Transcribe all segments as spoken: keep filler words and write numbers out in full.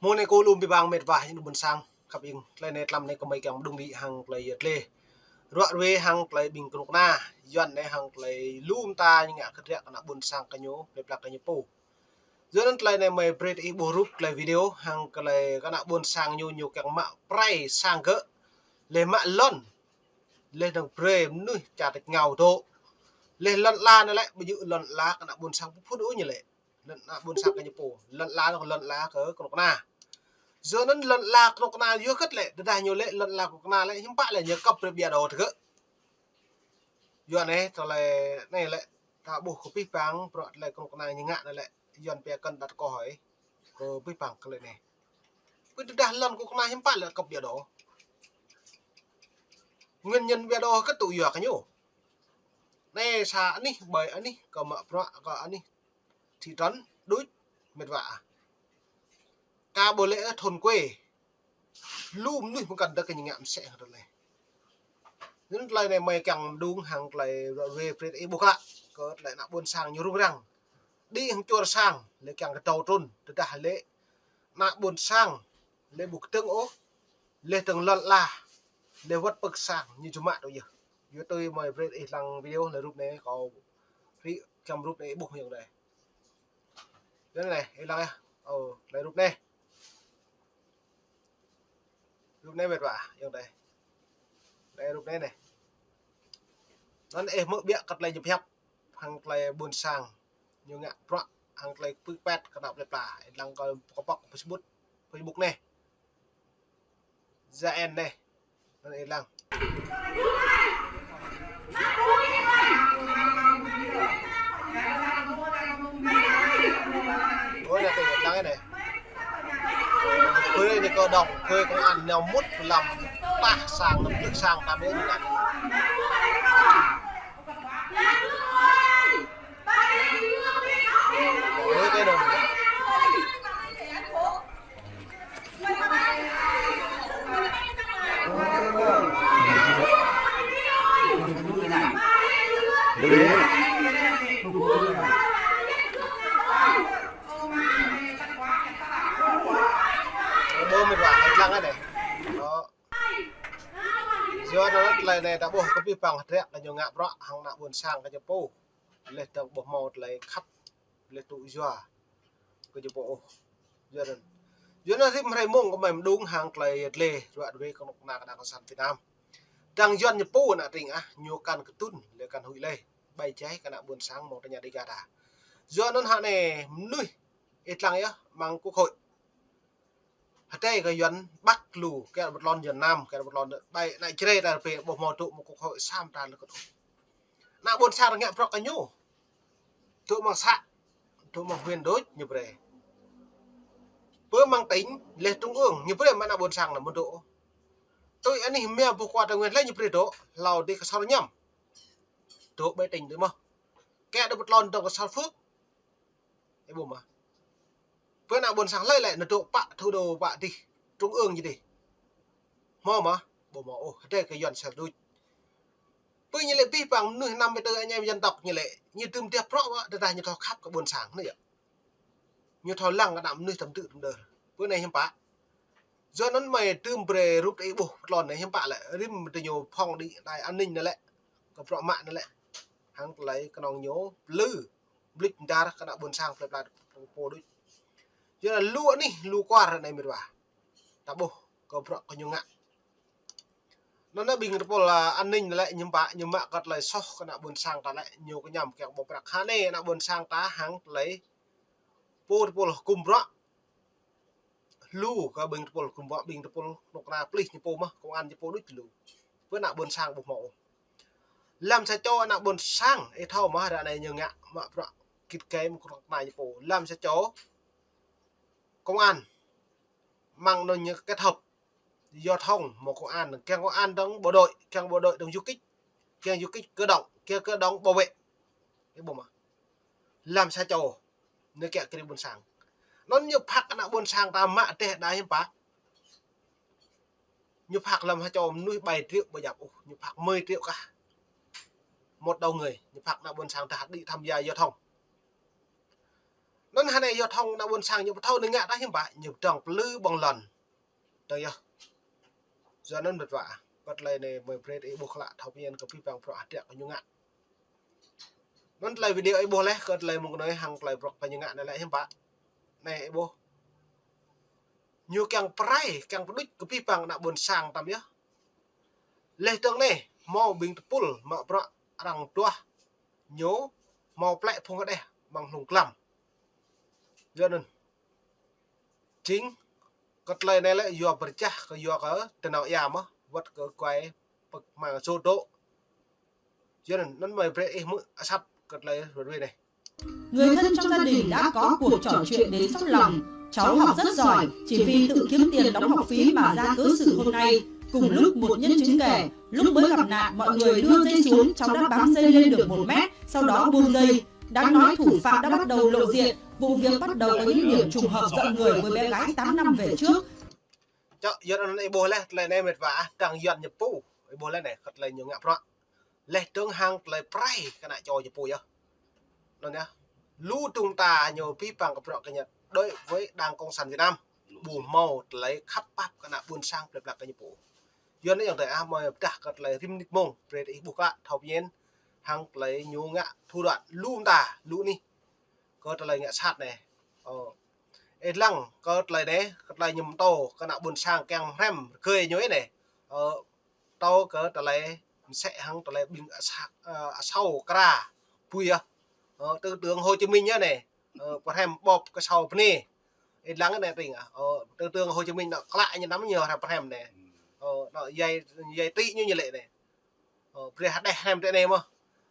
Mơ̆ng anei kơ lu bi bang mĭt wa ñu ƀuôn sang khăp ing, klei anei tlam anei kơ mei kiăng mđung đĭ hăng klei yăl dliê ruă ruê hăng klei ƀing knŭk kna Yuăn anei hăng klei lu mta ñu ngă kdriăk kơ ană ƀuôn sang kơ ñu, plei pla kơ ñu pô. Yua anăn klei anei mei brei ih ƀuh rup klei video hăng klei kơ ană ƀuôn sang ñu, ñu kiăng mă prai sang gơ̆, leh mă lăn, leh dơ̆ng brei mnuih čar tač êngao dôk. Leh lăn ala anăn lĕ, ƀu djŏ lăn ala kơ ană ƀuôn sang pŭ phŭn ôh ñu lĕ. Lăn ala ƀuôn sang kơ ñu pô. Lăn ala anăn lăn ala kơ knŭk kna. Yua anăn lăn ala knŭk kna yua kơ lĕ, tơdah ñu lĕ lăn ala knŭk kna lĕ, hiưm pă lĕ ñu kăp brei ƀiă đô tơ gơ̆. Yua anei, tơlơi anei lĕ, ta ƀuh kơ pih pang, bruă tơlơi knŭk kna ñu ngă anăn lĕ, Yuăn pia kăn đặt câu hỏi kơ pih pang klei anei. Pih tơdah lăn knŭk kna hiưm pă lĕ kăp ƀiă đô. Nguyên nhân ƀiă đô kơ tŭ yua kơ ñu. Anei sa anih, ƀai anih, kơ mă bruă, kơ anih thị trấn, đuč, mĭt wa. Ka ƀuh lĕ thôn quê. Lu mnuih mkăn dơ̆ng kơ ñu ngă msĕ hơdơr leh. Anăn klei anei mei kiăng mđung hăng klei ruă ruê brei ih ƀuh klă. Kơ klei ană ƀuôn sang ñu rŭng răng. Đĭ hăng čuôr sang, lĕ kiăng kơ tâo trŭn, tơdah lĕ ană ƀuôn sang, lĕ ƀu kdơ̆ng ôh, leh dơ̆ng lăn ala, leh wăt pơk sang, ñu jŭm mă tŭ yơh. Yua tui mei brei ih lăng video leh rup anei kâo hrih kiăng rup anei ih ƀuh ayŏng adei. Anei, ih lăng yơh. Ơ, leh rup anei. Rup anei mĭt wa, ayŏng adei. Leh rup anei anei. Anăn ih hmư̆ ƀiă kơ klei ñu pơhiăp hăng klei ƀuôn sang ñu ngă bruă hăng klei pưk pet kơ ană plei pla. Ih lăng kơ pŏk pŏk Facebook, Facebook anei. Za en anei. Anăn ih lăng. Ôi, anei ih lăng anei. Kơ anei kơ dŏng, kơ công an nao mŭt lăm pah sang, lăm plư sang, tam anei ñu ngă. Ôi, kơ dŏng. Ơ, ƀuh mĭt wa, ih lăng anei. Ơ. Yua anăn klei anei ta ƀuh kơ pih pang hdră kơ ñu ngă bruă hăng ană ƀuôn sang kơ ñu pô. Leh dơ̆ng ƀuh mâo klei khăp, leh tŭ yua kơ ñu pô ôh. Yua anăn, yua anăn rĭm hrei mông kơ mei mđung hăng klei yăl dliê ruă ruê knŭk kna kơ đảng cộng sản Việt Nam. Dăng Yuăn ñu pô ană tring ah, ñu kăn ktŭn, leh kăn huĭ leh. Ƀai jai kơ ană ƀuôn sang mâo tơña Dega ta. Yua anăn hă anei mnuih ih lăng yơh mơ̆ng quốc hội. Hơdei kơ Yuăn Bắc lu, kơ ƀuôn lăn Yuăn Nam, kơ ƀuôn lăn ƀai, ană Jrai ta pê ƀuh mâo dôk mơ̆ng quốc hội sam ta lĕ kơ dôk. Ană ƀuôn sang ngă bruă kơ ñu. Dôk mơ̆ng xã, dôk mơ̆ng huyện đuč ñu brei. Pơ mơ̆ng tỉnh, leh trung ương, ñu brei mă ană ƀuôn sang anăn mơ̆ dôk. Tui anih mia ƀuh kua ta Nguyên leh ñu brei dôk, hlâo dih kơ sar ñăm. Dôk ƀai tỉnh dih mơh. Kơ ƀuôn lăn dôk kơ sar Phước. Ih ƀuh mơh. Pơ ană ƀuôn sang hlei lĕ, ñu dôk pă thủ đô pă dih, trung ương ñu dih. Mâo mơh, ƀuh mâo ôh, hơdei kơ Yuăn sel đuč. Pơ ñu lĕ pih pang mnuih năm mươi tư anh em dân tộc ñu lĕ, ñu dưm tiap bruă mơh, tơdah ñu thâo khăp kơ ƀuôn sang, anei yơh. Ñu thâo lăng kơ ană mnuih tăm tư̆ tăm đơr. Pơ anei hiưm pă. Yua anăn mei dưm brei rup ih ƀuh tlôn anei hiưm pă lĕ, rĭm diñu phŏng đĭ đai an ninh anăn lĕ. Kơ bruă mă anăn lĕ. Hăng klei knŏng ñu plư. Mlĭt mdar kơ ană ƀuôn sang plei pla pô đuč. Yua anăn lu anih, lu kwar anei mĭt wa. Ta ƀuh kơ bruă kơ ñu ngă. Anăn ƀing tơpul, a, an ninh lĕ ñu ƀă, ñu mă kơ klei soh kơ ană ƀuôn sang ta lĕ, ñu kñăm kiăng ƀuh prăk. Hă anei ană ƀuôn sang ta hăng klei pô tơpul hgŭm bruă. Lu kơ ƀing tơpul hgŭm bruă, ƀing tơpul knŭk kna plih ñu pô mơh, công an ñu pô đuč lu. Pơ ană ƀuôn sang ƀuh mâo. Lăm sa čô ană ƀuôn sang, ih thâo mơh ară anei ñu ngă mă bruă gĭt gai mơ̆ng knŭk kna ñu pô. Lăm sa čô công an mơ̆ng anăn ñu kết hợp giao thông mơ̆ng công an, kiăng công an dơ̆ng bộ đội, kiăng bộ đội dơ̆ng du kích, kiăng du kích cơ động, kiăng cơ động bảo vệ. Ih ƀuh mơh. Lăm sa čô, ñu kiă kriê ƀuôn sang. Anăn ñu phak ană ƀuôn sang ta mă teh đa hiưm pă. Ñu phak lăm sa čô mnuih bảy triệu ƀu djăp ôh, ñu phak mười triệu kah. Một đầu người, ñu phak ană ƀuôn sang ta đĭ tham gia giao thông. Anăn Hơnei yua thŏng ană ƀuôn sang ñu ƀu thâo nao ngă tah hiam pă, ñu dŏng plư ƀơ̆ng lăn. Dŏng yơh. Yua anăn mĭt wa, kơ tlei anei mơi brei ih ƀuh klă thâo pơñen kơ pih păng bruă hdră kơ ñu ngă. Anăn tlei video ih ƀuh leh, kơ tlei mơ̆ng anei hăng tlei bruă kơ ñu ngă anei lĕ hiam pă. Anei ih ƀuh. Ñu kiăng prai, kiăng pơđuč kơ pih păng ană ƀuôn sang tăm yơh. Leh dơ̆ng anei, mâo ƀing tơpul mă bruă arăng duah ñu, mâo plĕ phung hđeh mơ̆ng hlŭng klam. Yua anăn. Jing, kơ tlei anei lĕ yua pơrčah kơ yua kơ tơnao ia mơh, wăt kơ kuai pơk mang sô dôk. Yua anăn, anăn mơi brei ih hmư̆ asăp kơ tlei ruai anei. Người thân trong gia đình đã có cuộc trò chuyện đến xót lòng. Cháu học rất giỏi, chỉ vì tự kiếm tiền đóng học phí mà ra cớ sự hôm nay. Cùng lúc một nhân chứng kể, lúc mới gặp nạn, mọi người đưa dây xuống, cháu đã bám dây lên được một mét, sau đó buông dây. Đáng nói, thủ phạm đã bắt đầu lộ diện, vụ việc bắt đầu có những điểm trùng hợp giận người với bé gái tám năm về trước. Čŏ, Yuăn anăn ih ƀuh leh, tlei anei mĭt wa, ah, dăng Yuăn ñu pô, ih ƀuh leh anei, kơ tlei ñu ngă bruă. Leh dơ̆ng hăng tlei prai kơ ană čô ñu pô yơh. Anăn yơh, lu dŭng ta ñu bi păng kơ bruă kơ ñu, đối với Đảng Cộng sản Việt Nam, ƀu mâo tlei khăp pap kơ ană ƀuôn sang plei pla kơ ñu pô. Yuăn anei ayŏng adei ah, mơi pơdah kơ tlei rĭm mnĭt mông, brei ih ƀuh klă, thâo pơñen, hăng tlei ñu ngă thủ đoạn, lu mta, lu anih. Kơ tlei ngă sat anei. Ơ. Ih dlăng, kơ tlei anei, kơ tlei ñu mtô, kơ ană ƀuôn sang kiăng hrăm, rơgơi ñu anei. Ơ, mtô kơ tlei msĕ hăng tlei ƀing asa-, ơ, asâo kra, pui yơh. Ơ, tư tưởng Hồ Chí Minh yơh anei. Ơ, pơhrăm ƀôp kơ asâo bơni. Ih dlăng anei tring ah. Ơ, tư tưởng Hồ Chí Minh anăn klă ñu năm ñu hrăm pơhrăm anei. Ơ, anăn yai, yai ti ñu ñu lĕ anei. Ơ, brei hđeh hrăm ti anei mơh.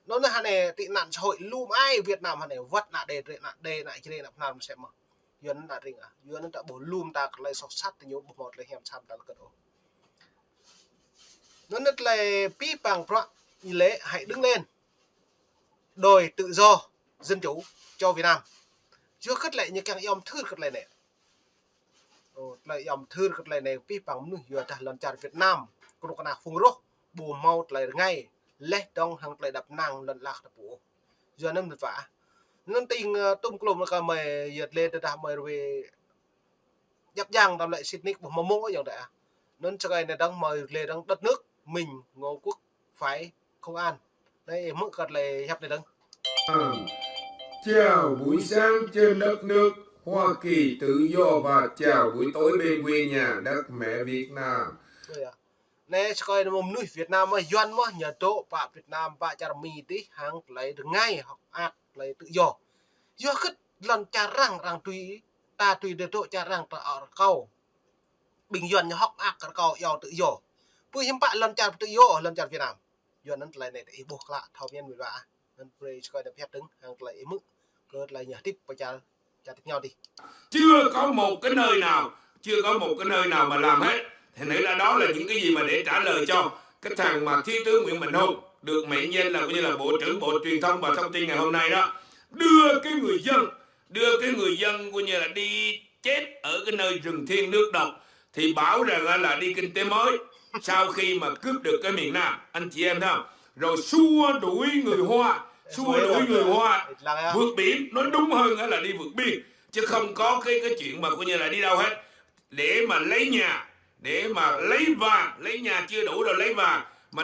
Anăn hơnei tị nạn xã hội lu mơai Việt Nam hơnei, wăt ană Đê, drei ană Đê, ană Jrai, ană Bhnar msĕ mơh. Yuăn anăn tring ah. Yuăn anăn ta ƀuh lu mta kơ tlei soh sat ti ñu ƀuh mâo tlei hiam sam tal kơt ôh. Anăn tlei bi păng bruă ñu lĕ hãy đứng lên. Đòi tự do, dân chủ cho Việt Nam. Yua kơ tlei ñu kiăng yom thưr kơ tlei anei. Ơ, tlei yom thưr kơ tlei anei bi păng mnuih yua dah lăn čar Việt Nam, knŭk kna phung roh, ƀu mâo tlei rngai, leh dơ̆ng hăng tlei êđăp ênang lăn ala ta pô. Yua anăn mĭt wa. Anăn tĭng, ơ, tŭm klŭm kơ mơi yơh tlei tơdah mơi ruai djăp jang tăm lĕ sĭt nik ƀuh mâo mông ayŏng adei ah. Anăn sơkai anei dơ̆ng mơi tlei dơ̆ng đất nước mình Ngô Quốc phải công an. Anei ih hmư̆ kơ tlei hiăp anei dơ̆ng. Chào buổi sáng trên đất nước Hoa Kỳ tự do và chào buổi tối bên quê nhà đất mẹ Việt Nam. Ơ yơh. Anei sơkai anei mơ̆ng mnuih Việt Nam mơh, Yuăn mơh, ñu dôk pă Việt Nam, pă čar Mi dih, hăng tlei rngai hŏk mơak tlei tự do. Yua kơ lăn čar arăng, arăng tui, ta tui dôk čar arăng ta ăt rơkâo. Ƀing Yuăn ñu hŏk mơak rơkâo yua tự do. Pô hiam pă lăn čar tự do, lăn čar Việt Nam. Yua anăn tlei anei ih ƀuh klă thâo pơñen mĭt wa. Anăn brei sơkai anei pơhiăp dơ̆ng hăng tlei ih hmư̆ kơ tlei ñu hdĭp pơ čar, čar hdĭp ñu dih. Chưa có một cái nơi nào, chưa có một cái nơi nào mà làm hết. Thành thử ra đó là những cái gì mà để trả lời cho cái thằng mà Thiếu tướng Nguyễn Mạnh Hùng được mệnh danh là coi như là Bộ trưởng Bộ Truyền thông và Thông tin ngày hôm nay đó. Đưa cái người dân, đưa cái người dân coi như là đi chết ở cái nơi rừng thiêng nước độc, thì bảo rằng á là đi kinh tế mới sau khi mà cướp được cái miền Nam, anh chị em thấy không? Rồi xua đuổi người Hoa, xua đuổi người Hoa vượt biển, nói đúng hơn á là đi vượt biên, chứ không có cái cái chuyện mà coi như là đi đâu hết, để mà lấy nhà, để mà lấy vàng, lấy nhà chưa đủ đâu lấy vàng mà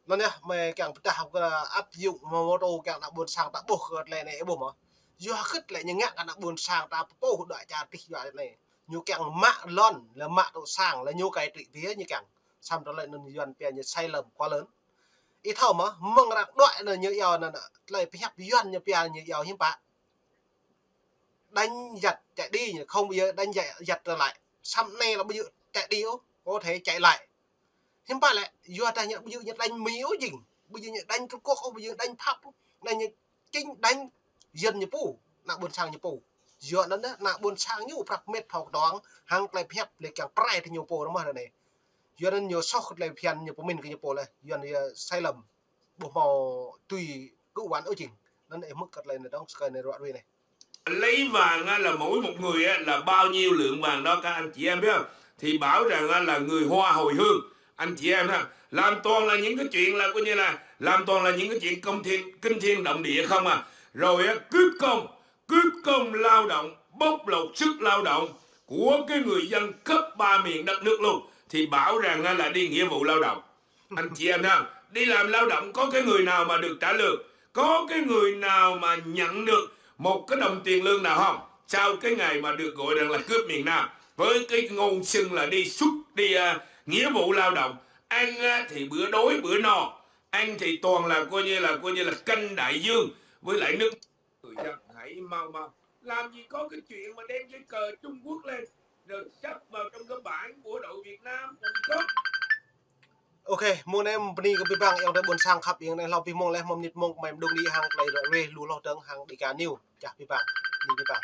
Anăn yơh, mơi kiăng pơdah kơ áp dụng mơ̆ng mtô kiăng ană ƀuôn sang ta ƀuh kơ tlei anei ih ƀuh mơh. Yua kơ tlei ñu ngă kơ ană ƀuôn sang ta pơpŭ dua čar dih yua anei. Ñu kiăng mă lăn, leh mă tŭ sang, leh ñu cai trị bi ñu kiăng. Săm tlei anăn Yuăn pia ñu sai lầm quá lớn. Ih thâo mơh, mơ̆ng arăng dua anăn ñu yua anăn, tlei pơhiăp Yuăn ñu pia ñu yua hiam pă. Đánh giặc chạy đi, không bao giờ đánh giặc, giặc trở lại. Săm anei là bây giờ chạy đi ôh, có thể chạy lại. Hiam pă lĕ, yua dah ñu bây giờ ñu đánh Mi ôh jing, bây giờ ñu đánh Trung Quốc ôh, bây giờ đánh Pháp ôh, anei ñu chính đánh dân ñu pô, ană ƀuôn sang ñu pô. Yua anăn ană ƀuôn sang ñu prăk mĭt thâo kdơ̆ng, hăng tlei pơhiăp leh kiăng prai ti ñu pô rơmah anei. Yua anăn ñu soh tlei phiăn ñu pơmĭn kơ ñu pô leh, yua anăn yơh sai lầm. Ƀuh mâo tui kơ wan ôh jing. Anăn ih hmư̆ kơ tlei anei dơ̆ng sơkai anei ruă ruê anei. Lấy vàng á, là mỗi một người á, là bao nhiêu lượng vàng đó các anh chị em biết không? Thì bảo rằng á, là người Hoa hồi hương. Anh chị em ha, làm toàn là những cái chuyện là coi như là làm toàn là những cái chuyện công thiên, kinh thiên động địa không à. Rồi á, cướp công, cướp công lao lao động, bóc lột sức lao động của cái người dân khắp ba miền đất nước luôn, thì bảo rằng là đi nghĩa vụ lao động. Anh chị em ha, đi làm lao động có cái người nào mà được trả lương, có cái người nào mà nhận được một cái đồng tiền lương nào không? Sau cái ngày mà được gọi rằng là cướp miền Nam, với cái ngôn xưng là đi xuất đi à, nghĩa vụ lao động, ăn á, thì bữa đói bữa no, ăn thì toàn là coi như là coi như là canh đại dương với lại nước. Người dân hãy mau mau, làm gì có cái chuyện mà đem cái cờ Trung Quốc lên rồi sắp vào trong cái bảng của đội Việt Nam, làm gì có. Ok, mông anei bơni kơ bi băng, ayŏng adei ƀuôn sang khăp, ayŏng anei hlâo bi mông leh, mâo mnĭt mông kmei mđung đĭ hăng klei ruă ruê lu hloh dơ̆ng hăng Dega News. Čah bi băng, bơni bi băng.